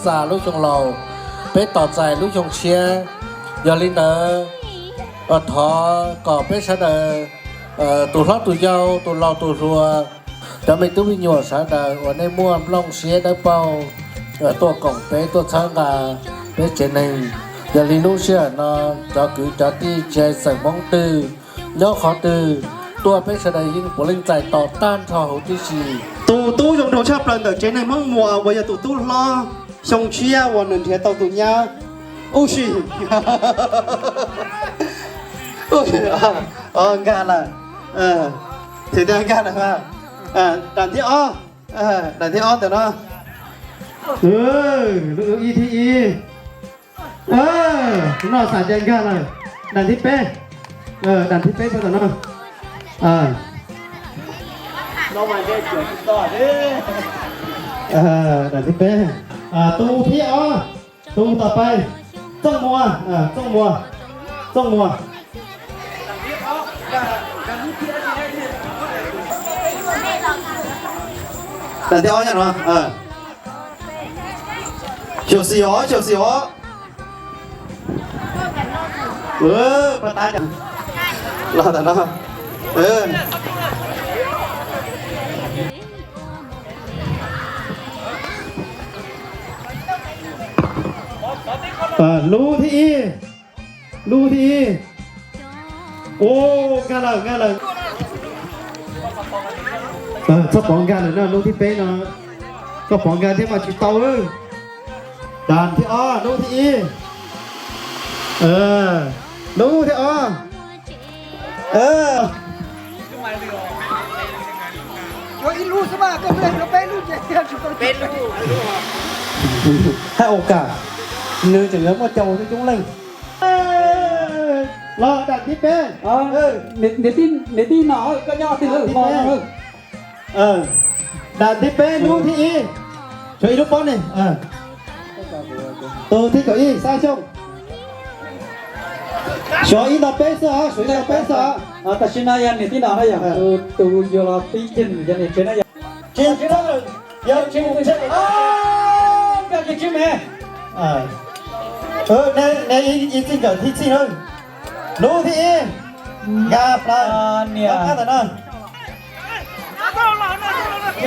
txais lub xyoo laus, peb tos txais lub xyoo tshiab. Yog li ntawd, thov kom peb sawv daws, tus hlob tus yau, tus laus tus hluas, cov me tub me nyuam sawv daws uas nej muaj nplooj siab dawb paug tuaj koom peb tuaj txhawb nqa peb tsev neeg. Yog li lub sij hawm no, cov kwv cov tij tsis hais xeem Hmoob twg, nyob qhov twg tuaj, peb sawv daws yeej puav leej txais tos tag nrho huv tib si. Tus tub zoo nraug tshaj plaws ntawm tsev neeg Hmoob Muas uas yog tus tub hlob xyoo tshiab uas nws nrhiav tau tus nyab. Ub si, nkag lawm, thiab tias nkag lawm. Daim thib ob, daim thib ob ntawm no, lub ib thib ib. Noj xav tias nkag lawm. Daim thib peb, daim thib peb puag tom no. Daim thib peb, tus thib ob, tus tom peb, Txooj Muas, Txooj Muas, Txooj Muas. Daim thib ob nyob no. Xyuam xim os, xyuam xim os. Los tam no. Lub thib ib, lub thib ib. Ua, nkag lawm, nkag lawm. Txhob pov nkag lawm no, lub thib peb no. Koj pov nkag thiab mas tsis tau. Daim thib ob, lub thib ib. Lub thib ob. Hais ua cas nws tseem yuav muaj cau coob coob leej. Los daim thib peb. Niam tij no koj nyob twg lawm? Daim thib peb lub thib ib. Tshuav ib lub pob ne. Tus thib kaum ib Xab Xyooj. Suav ib ntau peb xwb os, suav ib ntau peb xwb os. Tam sim no yog niam tij no na yog tus yuav los pib ceg yog niam tsev na yog. Tsis txawj, yog tsis mus tsev. Nkag tsis tsis me. Ne ib txij nkawm thib txij na. Lub thib ib. Nkag plaws. Niam.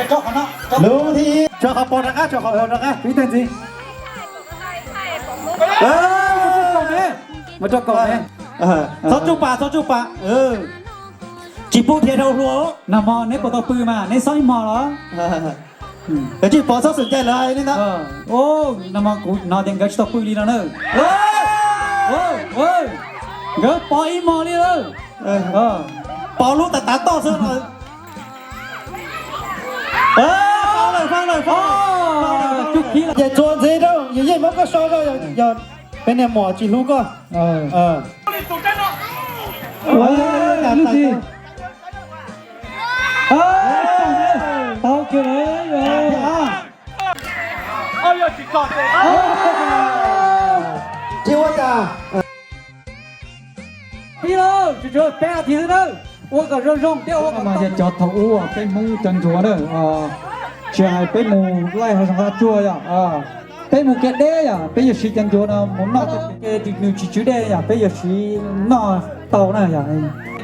Ntawm no. Lub thib ib. Tso qhov pos rov qab, tso qhov pos rov qab, ib teg ntxiv. Mus rau kaum ne. Txhob tsuj pas, txhob tsuj pas. Tsis pub dhia dhau hluas. Nag hmo neb puas tau pw mas neb xob ib hmo los? Kav tsij pov txhob xwm ncaim lawv li ntawd. Nag hmo kuv hnov tias nkawd tsis tau pw li no na. Nkawd pov ib hmo li lawm. Pov lub tav tav toj xwb. Ces txuas ntxiv rau, yog yeej muab koj so rau, yog peb niag muam tsis hlub koj. Tsis ua cas. Pib lauj, tsuas tshuav peb as thiv xwb nawb. Ua kom zoo zoo thiab ua kom mas yog cov thaum ub peb Hmoob cov ncuav na, tsis hais peb mus laij hav zoov hav tsuag yom, peb mus kev deb yom, peb yuav siv cov ncuav no mus noj, nws tsis tswv dej yom, peb yuav siv noj tau na yom.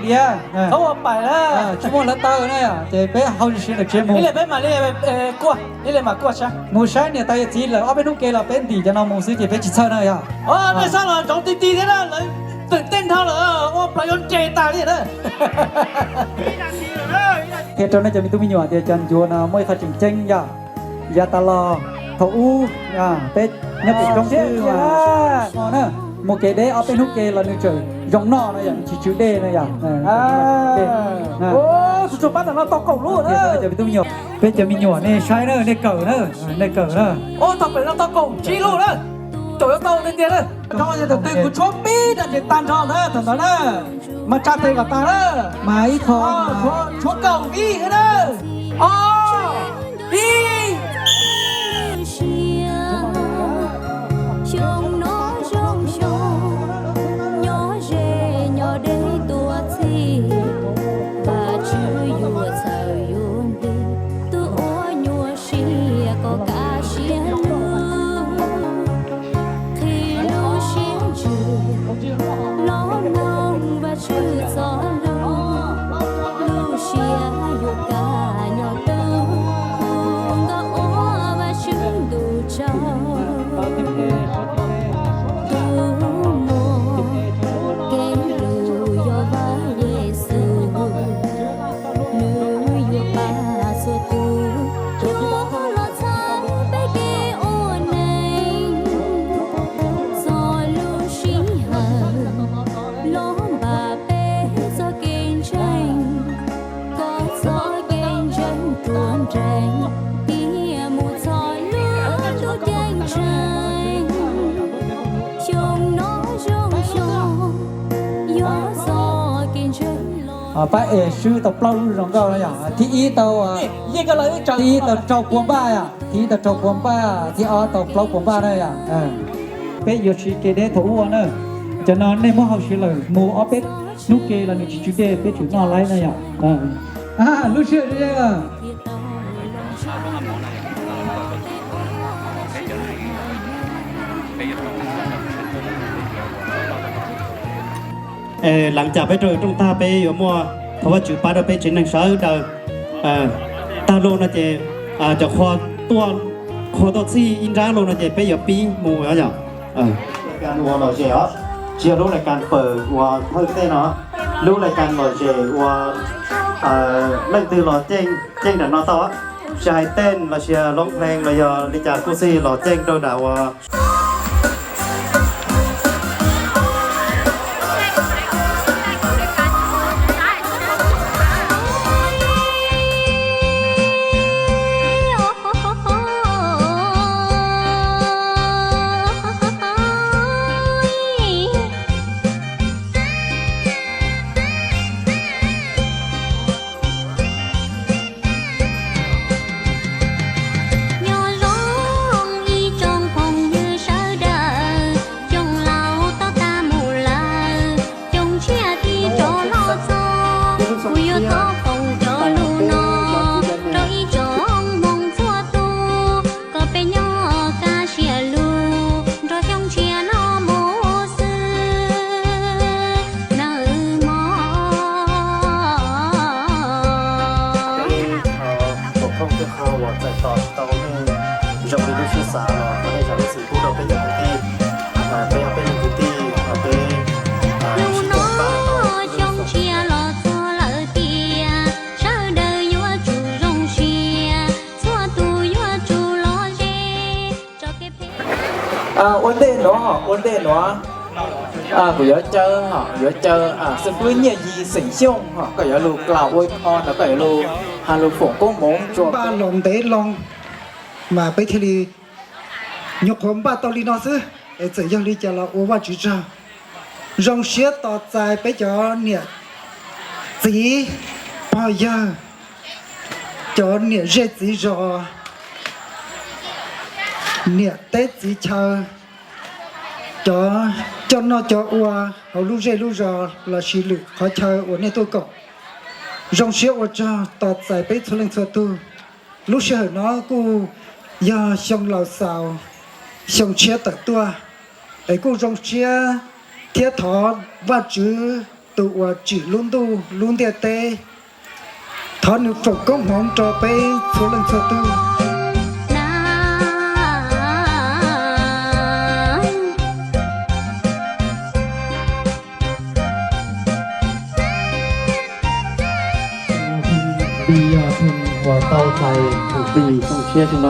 Tsis muaj lawv taw na yom, ces peb hau siv ntawm tsev mus. Mus saib niam tais yawm txiv lawm ob peb hnub ke los peb ntim cov no mus xwb ces peb tsis txhawj na yom. Peb sab los ntsoov ti ti thiab na, lawv twm tej nrho lawm, ua plaws yuav nres tas li na. Qhia rau nej cov me tub me nyuam tias cov ncuav no muaj ib qho tseem ceeb yom, yav tas los thaum ub peb nyob pem roob xwb na, mus kev deb ob peb hnub ke los nws tseem zoo noj no yom, nws tsis tswv dej no yom. Peb cov me nyuam nej saib na, nej kawm na, nej kawm na. Kuv tshuab pib dab tsi tag nrho na thaum ntawd na, mas tsa tes kom tas na, mas ib qho tshuab kaum vij na. Ob, ib. Xyoo no zoo xyoo, nyob ze nyob deb tuaj txhij, Vajtswv yuav txhawm yuav nplij, tus uas nyuaj siab kom kaj siab lug. Pab es swb tau plaub lub zoo nkauj na yom. Thib ib tau, thib ib tau rau pua npaj yom, thib ib tau rau pua npaj, thib ob tau plaub pua npaj na yom. Peb yuav siv kev deb thaum ub na. Cov no nej muab hau siav lawm, mus ob peb hnub ke los nws tsis tsw dej peb tseem noj laib na yom. Lub sij hawm Leej cas peb rau rooj tag peb yuav muaj thov Vajtswv pab rau peb tsev neeg sawv daws. Tag lus no ces cov qhua tuaj, qhua tuaj txhij ib nrab lus no ces peb yuav pib mus yom. Lais kas uas lom zem os, tsis yog lub lais kas pawg uas thawj tej no, lub lais kas lom zem uas leej twg los ceeb nram no tau, tsis hais tej los sis loob plees los yog li cas kuj xij los ceeb rau nram uas Nyob zoo ib tsoom phooj ywg sawv daws, xyoo laus tau tag mus lawm, xyoo tshiab thiaj rov los txog. Kuv yuav thov foom cov lus no rau ib tsoom hmoob txhua tus, kom peb nyob kaj siab lug nrog xyoo tshiab no mus xwb nawb mog. Peb thov foom koob hmoov uas txais tos tsis tau nej zoo li lub siab xav los thov nej zam lub txim pub rau peb cov kwv tij, peb ob peb leeg kwv tij, peb sib koom pab tau xyoo tshiab los txog lawm tiag, sawv daws yuav tsum zoo siab, txhua tus yuav tsum lom zem. Ua ntej nuav, ua ntej nuav, kuv yuav caw, yuav caw xib fwb Nyiaj Yis xeem Xyooj, koj yuav lug kla ua ko no, koj yuav lug has lug foom koob hmoov rua npaj los ntev loo mas peb thiaj li nyuam qhuav npaj tau li no xwb, es txawm yog li cas los ua Vajtswv tsaug. Zoo siab tos txais peb cov niam txiv pog yawg, cov niam zej txiv zos, niam teb txiv chaw, cov coj noj coj ua hauv lub zej lub zos lossis lwm qhov chaw uas nej tuaj koom. Zoo siab ua tsaug tos txais peb txhua leej txhua tug. Lub sij hawm no kuj yog xyoo laus xaus, xyoo tshiab tawm tuaj, es kuj zoo siab thiab thov Vajtswv tus uas tsim lub ntuj lub ntiaj teb, thov nws foom koob hmoov rau peb txhua leej txhua tug. Yog tug uas tau txais tug plig xyoo tshiab xyoo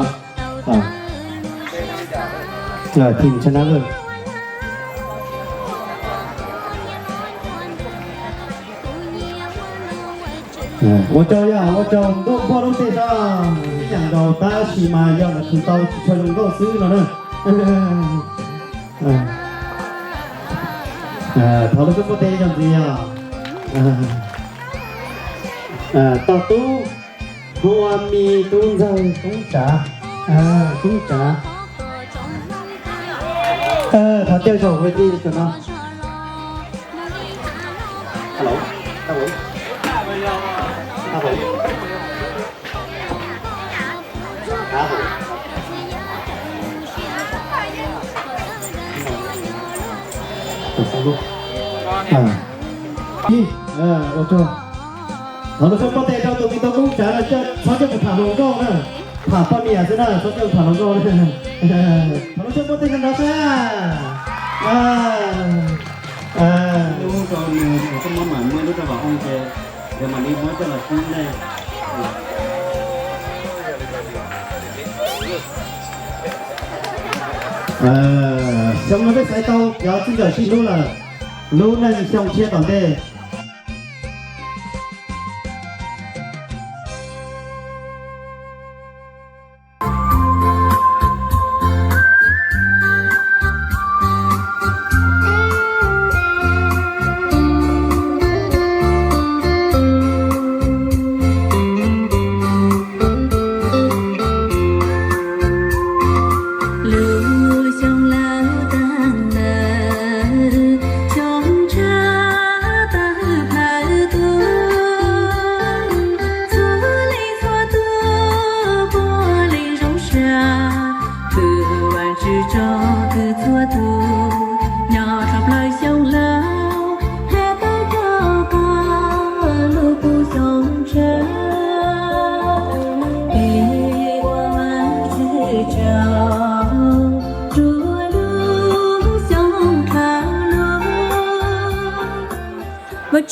no, team channel. Ua tsaug, yog ua tsaug ntuj npuab lub teg sab ib yam nkaus tab sis mas yog lawv tsis tau tsis tshua zoo nkauj xwb no na. Thov lub koob npuab teg ib zaug ntxiv os. Tog tub, Hua Mis, tub ntxawg, tub tsav, tub tsav. Thov caw zaum huv tij tso no. Ua tsaug. Thov lub koob npuab teg rau tus me tub koob tsav no, txhob coj mus tham hluas nkauj na, tham poj niam xwb na, txhob coj mus tham hluas nkauj na. Thov lub koob npuab teg rau nrad sab. Lub rau nws, koj muab mam muab lub rau vam oo ces yog mam li muab coj los xwb ne. Xyoo no peb xaiv tau cov txij nkawm sib hlub lawm, lub neej xyoo tshiab tom ntej.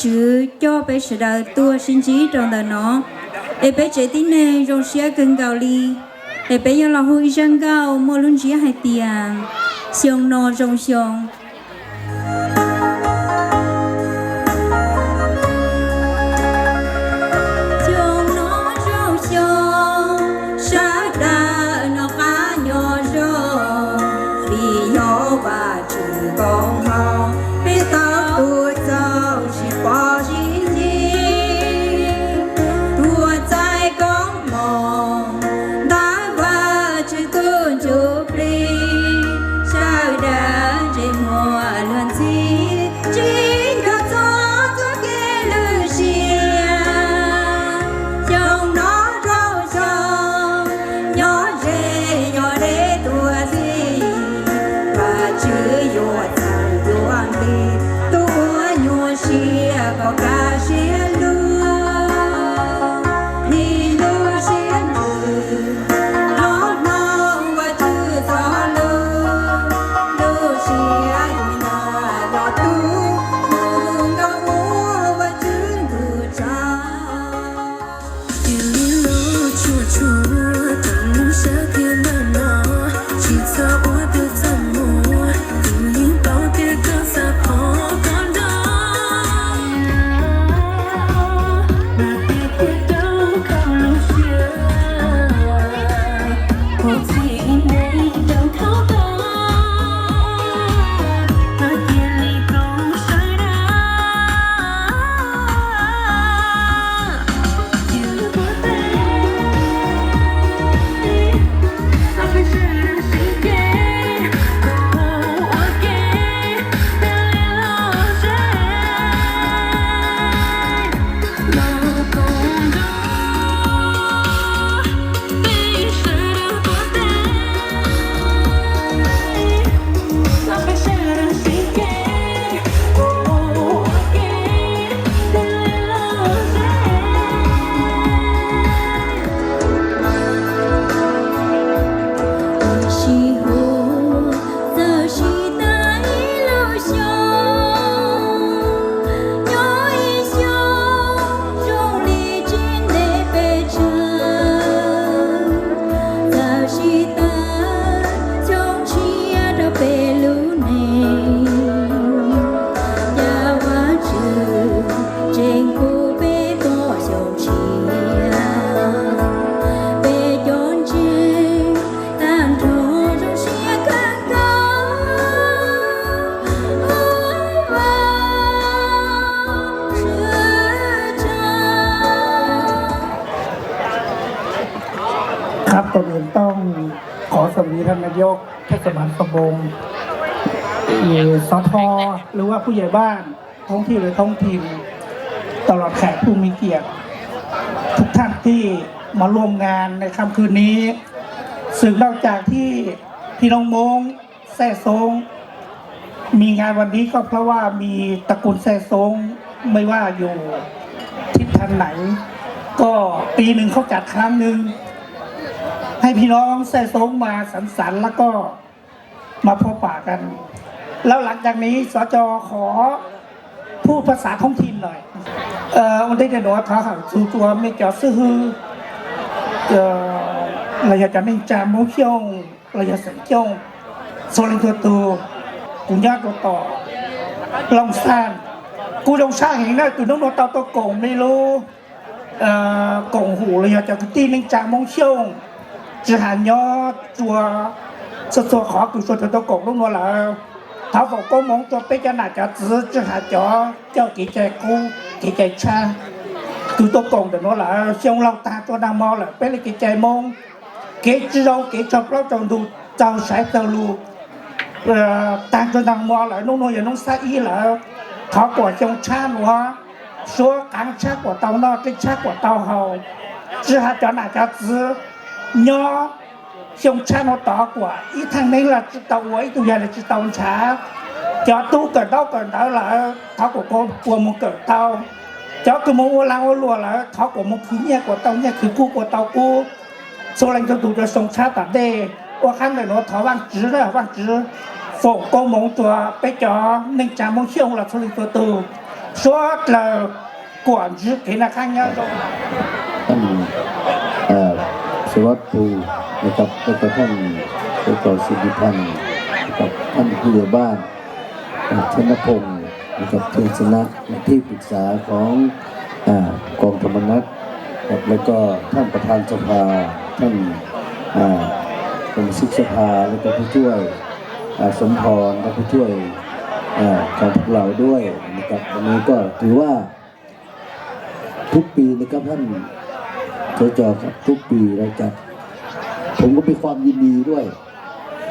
Tswv coj peb sawv daws tuaj sib ntsib rau ntawm no, es peb tsev tib neeg zoo siab kawg nkaus li. Es peb yuav los hu ib zaj nkauj muaj lub ntsiab hais tias Xyoo no zoo xyoo. Xyoo no zoo xyoo, sawv daws noj qab nyob zoo, vim yog Vajtswv koob hmoov, peb tau tuaj txog sib pom sib ntsib, tuaj txais koob hmoov ntawm Vajtswv tus ntsuj plig, sawv daws ntsej muag luag ntxhi, tsis nco txog txoj kev lwj siab. Xyoo no zoo xyoo, nyob ze nyob deb tuaj txhij, Vajtswv yuav txais yuav nqis tus uas nyuaj siab kom kaj siab lug, nim lub siab ntsws los mloog Vajtswv txoj lus, lub siab yus nyuaj los tub, mus nrog ua Vajtswv ntug tsav. Cia li los tsuag tsuag, tau lub sab thiab nag no, tsis txhob ua twb txaj muag, kuv yeej paub tias koj xav pom koj nrog. Mas tiag tiag rau koj lub siab, ua txhij neeg rau koj tau. Mas cia li plob sawv daws. Sib hu txawm sib tag ib lub xyoo, nyob ib xyoos zoo li tsis ntev pes tsawg, txawm sib tag xyoo tshiab rau peb lub neej, cas Vajtswv tseem pub peb tau xyoo tshiab, peb cov ntseeg tag nrho zoo siab kawg nkaus.ครับ ก่อนอื่นต้องขอสวัสดีท่านนายกเทศบาลตำบล สท หรือว่าผู้ใหญ่บ้านท้องที่หรือท้องถิ่น ตลอดแขกผู้มีเกียรติทุกท่านที่มาร่วมงานในค่ำคืนนี้ สืบเนื่องจากที่พี่น้องม้ง แทร่โซ้ง มีงานวันนี้ก็เพราะว่ามีตระกูลแทร่โซ้ง ไม่ว่าอยู่ทิศทางไหน ก็ปีหนึ่งเขาจัดครั้งหนึ่ง ให้พี่น้องแทร่โซ้งมาสังสรรค์แล้วก็มาพบปะกัน แล้วหลังจากนี้ สจ ขอพูดภาษาท้องถิ่นหน่อย เอ่อ วันนี้เดี๋ยวหนูขอเข้าสู่ตัวแม่จอซื่อฮือ เอ่อ เราอยากจะเน้นจาโม้งโย่ง los yog xeem Xyooj, txhua leej txhua tus, kuv nyob rau tom Looj Xaj, kuv zoo sab heev na, tus hnub no tau tuaj koom me lub koom haum los yog cov kwv tij neej tsa Hmoob Xyooj, tsis hais nyob rua txhua txhua qhov kws tau koom lub nuav lawm. Thov foom koob moov rua peb cov nam cov txwv tsis hais cov coj kev cai qub kev cai tshab kws tuaj koom ntawm nuav lawm. Xyoo laug taag rua nag hmo lawm, peb le kev cai Moob, kev tsi zoo kev tsaug plaub tsaug ntug, txaug saiv txaug lug taag rua nag hmo lawm, nub nuav yog nub xab ib lawm. Thov kuas xyoo tshab nuav suav qaav tshab kuas tau noj, tseeb tshab kuas tau haus, tsis hais cov nam cov txwv nyob xyoo tshab nuav tod kuas ib thaaj neeb los tsi tau ua, ib tug yaig los tsi tau nrhav. Cov tub kawm ntaub kawm ntawv lawm thov kuas kua moog kawm tau, cov kws moog ua laag ua luam lawm thov kuas moog khwv nyiaj kuas tau nyiaj, khwv kub kuas tau kub. Txhua leej txhua tug rua xyoo tshab tom ntej. Ua qhab ntawm nuav thov Vaajtswv, Vaajtswv foom koob moov rua peb cov neej tsa Moob Xyooj los txhua leej txhua tug. Suav dlawg kuam ntswv kev naj qab nyob zoo. ท่าน เอ่อ สารวัตรปูนะครับ แล้วก็ท่าน สจ สิริพันธ์ นะครับ ท่านผู้ใหญ่บ้าน อ่า ธนพงศ์ นะครับ เทียนชนะ ที่ปรึกษาของ อ่า กองธรรมนัส ครับ แล้วก็ท่านประธานสภา ท่าน อ่า สมาชิกสภา แล้วก็ผู้ช่วย อ่า สมพร และผู้ช่วย อ่า ของพวกเราด้วยนะครับ วันนี้ก็ถือว่า ทุกปีนะครับท่าน สจ ครับ ทุกปีเราจัด ผมก็มีความยินดีด้วย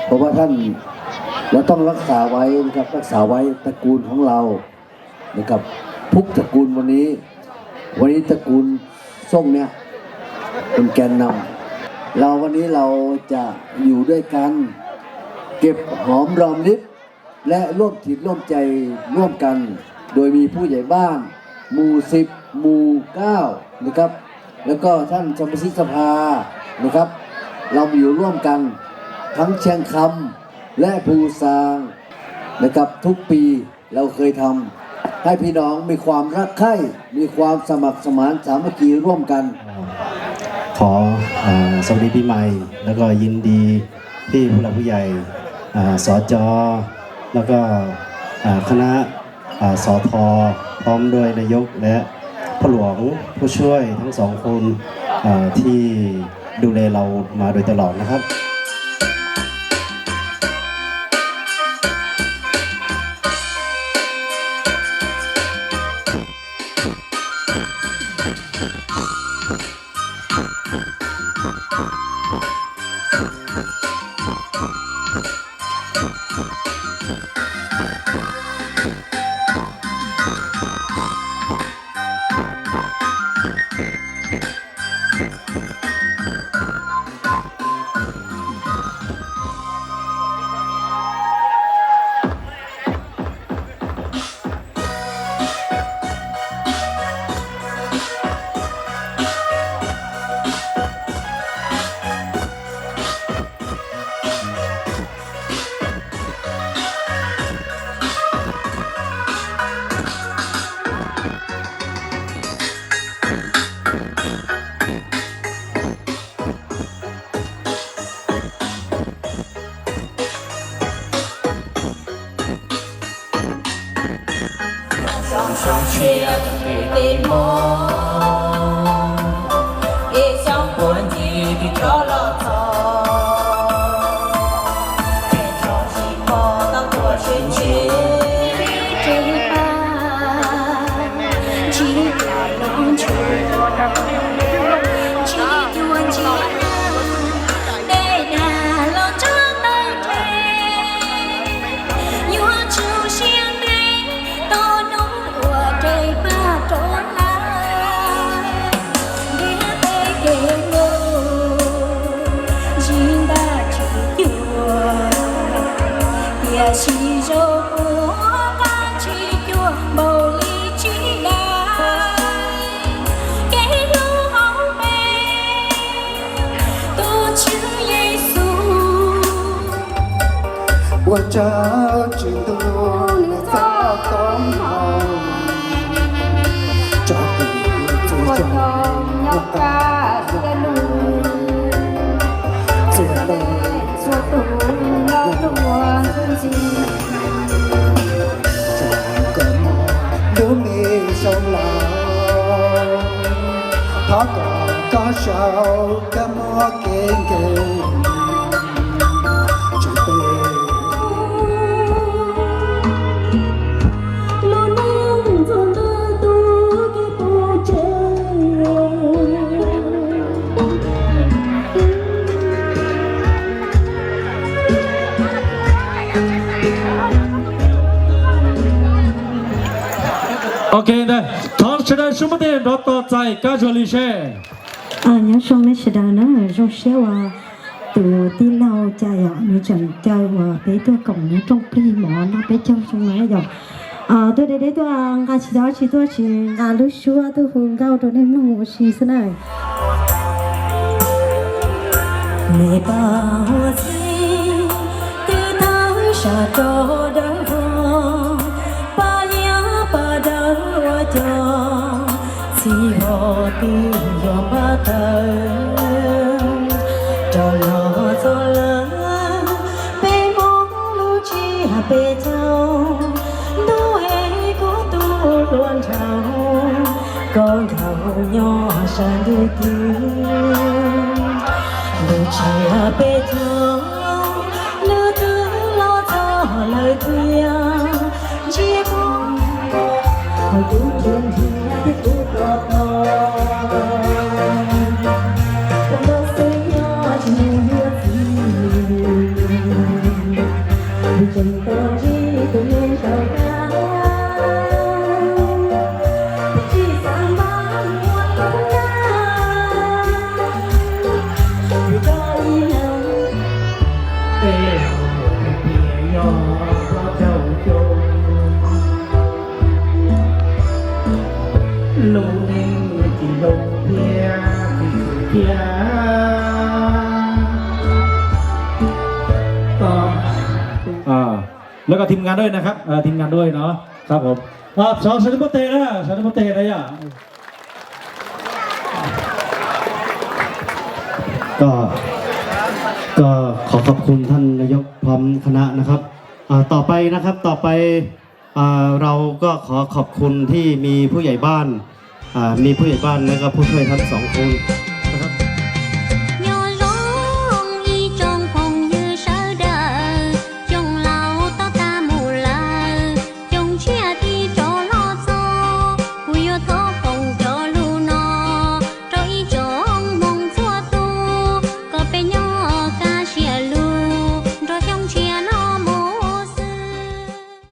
เพราะว่าท่าน เราต้องรักษาไว้นะครับ รักษาไว้ตระกูลของเรานะครับ ทุกตระกูลวันนี้ วันนี้ตระกูลส้งเนี่ย เป็นแกนนำ เราวันนี้เราจะอยู่ด้วยกัน เก็บหอมรอมริบ และร่วมจิตร่วมใจร่วมกัน โดยมีผู้ใหญ่บ้าน หมู่สิบ หมู่เก้า นะครับ แล้วก็ท่านสมาชิกสภา นะครับ เรามาอยู่ร่วมกัน ทั้งเชียงคำและภูซาง นะครับ ทุกปีเราเคยทำ ให้พี่น้องมีความรักใคร่ มีความสมัครสมานสามัคคีร่วมกัน ขอ เอ่อ สวัสดีปีใหม่ แล้วก็ยินดีที่ผู้หลักผู้ใหญ่ เอ่อ สจ แล้วก็ เอ่อ คณะ เอ่อ สท พร้อมด้วยนายกและพ่อหลวงผู้ช่วยทั้งสองคน เอ่อ ที่ดูแลเรามาโดยตลอดนะครับ Ua Tswv Ntuj nws txoj koob hmoov, tso kuv txhua xyoo nyob kaj siab lug, txhua leej txhua tus nyob dua ntxiv. Tso koj muaj lub me zoo laus, thov kom koj saum koj muaj kev nkeeg. Ok, ntawd thov sawv daws sub npaj tes nrov tos txais kab zuag li seb. Nyob zoo nej sawv daws na, zoo siab uas tus tij laug Cai yom, nws tseem caw uas peb tuaj koom nws rooj plig mov noj peb caug zoo na yom. Tuaj deb deb tuaj nqa tsis tau dab tsi, tuaj tsis nqa lub suab tuaj hu nkauj rau nej mloog ua si xwb na. Mej pab ua txhij twb tawg sab rov dawb vog, pab liab pab daws Tus twg yog npaj tawm rov los txog lawm, peb Hmoob lub tsiab peb caug, ntuj es kuv tus hluas nraug, koj nraug nyob sab ntuj twg. Lub tsiab peb caug, nws twb los txog lawm thiab, ntsia kuv, kuv tus hluas nraug thiab kuv tus hluas, tus hluas xwb nyob tsis mus yuav txiv, tseem tos ntsib tus me nraug dab, tsis xav npaj muab tau dab, tsis tau ib leeg. Tej laus hais tias yog plaub caug xyoo, lub neej tsis zoo thiab tsis xwm thiab. แล้วก็ทีมงานด้วยนะครับ เอ่อ ทีมงานด้วยเนาะ ครับผม อ่า สาว สาวนิโปเตนะ สาวนิโปเตนะ ย่า ก็ ก็ขอขอบคุณท่านนายกพร้อมคณะนะครับ อ่า ต่อไปนะครับ ต่อไป อ่า เราก็ขอขอบคุณที่มีผู้ใหญ่บ้าน อ่า มีผู้ใหญ่บ้านแล้วก็ผู้ช่วยทั้งสองคน